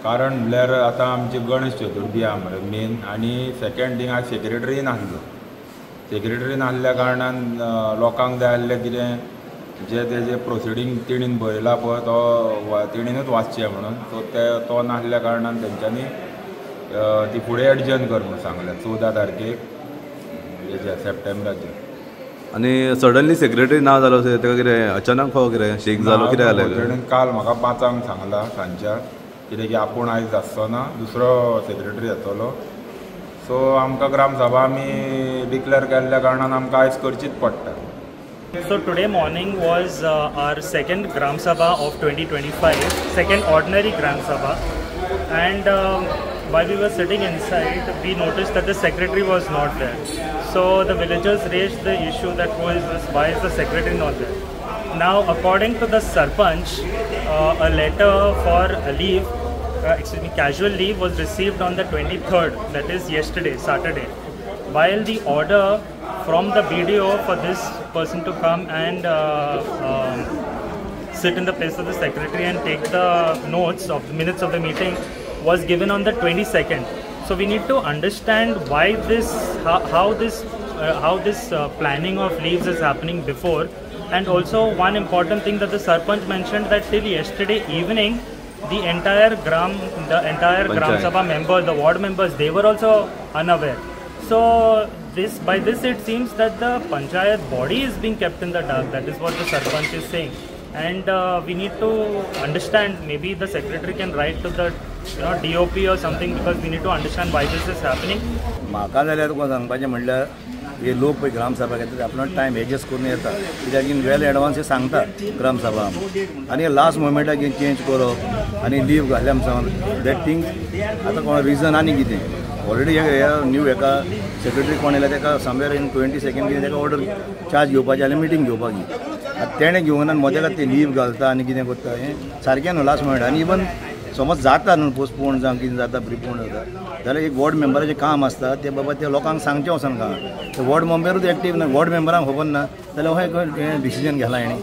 कारण म्हणल्यार आतां आमची गणेश चतुर्थी आहा मरे मेन, आनी सेकेंड थिंग आज सेक्रेटरी नासलो. सेक्रेटरी नासल्या कारणान लोकांक जाय आसलें कितें जे तेजे प्रोसिडींग तेणीन बरयला पळय तो तेणीनूच वाचचें म्हणून, सो ते तो नासल्या कारणान तेंच्यांनी ती फुडें एडजर्न कर म्हणून सांगलें 14 तारखेक हेच्या सप्टेंबराचेर. आनी सडनली सेक्रेटरी ना जालो ताका कितें अचानक हो कितें शेक जालो कितें जालें? काल म्हाका 5 सांगला सांजच्या कितें की आपूण आयज आसचो ना, दुसरो सेक्रेटरी येतलो. सो आमकां ग्रामसभा आमी डिक्लेर केल्ल्या कारणान आमकां आयज करचीच पडटा. So today morning was our second Gram Sabha of 2025, second ordinary Gram Sabha, and while we were sitting inside, we noticed that the secretary was not there. So the villagers raised the issue that who is this, why is the secretary not there? Now, according to the Sarpanch, a letter for a leave, casual leave was received on the 23rd, that is yesterday, Saturday, while the order from the BDO for this person to come and sit in the place of the secretary and take the notes of the minutes of the meeting was given on the 22nd. So we need to understand why this, how this planning of leaves is happening before. And also one important thing that the Sarpanch mentioned, that till yesterday evening, the entire Gram Sabha members, the ward members, they were also unaware. So this, by this it seems that the panchayat body is being kept in the dark. That is what the Sarpanch is saying. And we need to understand, maybe the secretary can write to the DOP or something, because we need to understand why this is happening. म्हाका जाल्यार तुका सांगपाचें म्हणल्यार हे लोक पळय ग्रामसभा घेता आपलो टायम एडजस्ट करून येता, कित्याक वेल एडवान्स हे सांगता ग्रामसभा, आनी लास्ट मोमेंटाक चेंज करप आनी लीव घातल्या आमकां that thing आतां कोण रिजन आनी कितें ऑलरेडी हे न्यू हेका सेक्रेटरी कोण येयला तेका समवेर इन 22 कितें तेका ऑर्डर चार्ज घेवपाची जाल्यार मिटींग घेवपाची, आतां तेणें घेवना आनी मदेकात ते लीव घालता आनी कितें करता हें सारकें न्हू लास्ट मोमेंट. आनी इवन समज जाता न्हू पोस्टपोन जावं कितें जाता प्रिपोन जाता जाल्यार एक वॉर्ड मेंबराचें काम आसता तें बाबा ते लोकांक सांगचें वचोन काम, ते वॉर्ड मेंबरूच एक्टीव ना, वॉर्ड मेंबरांक खबर ना जाल्यार अशें हें डिसिजन घेतलां हेणी.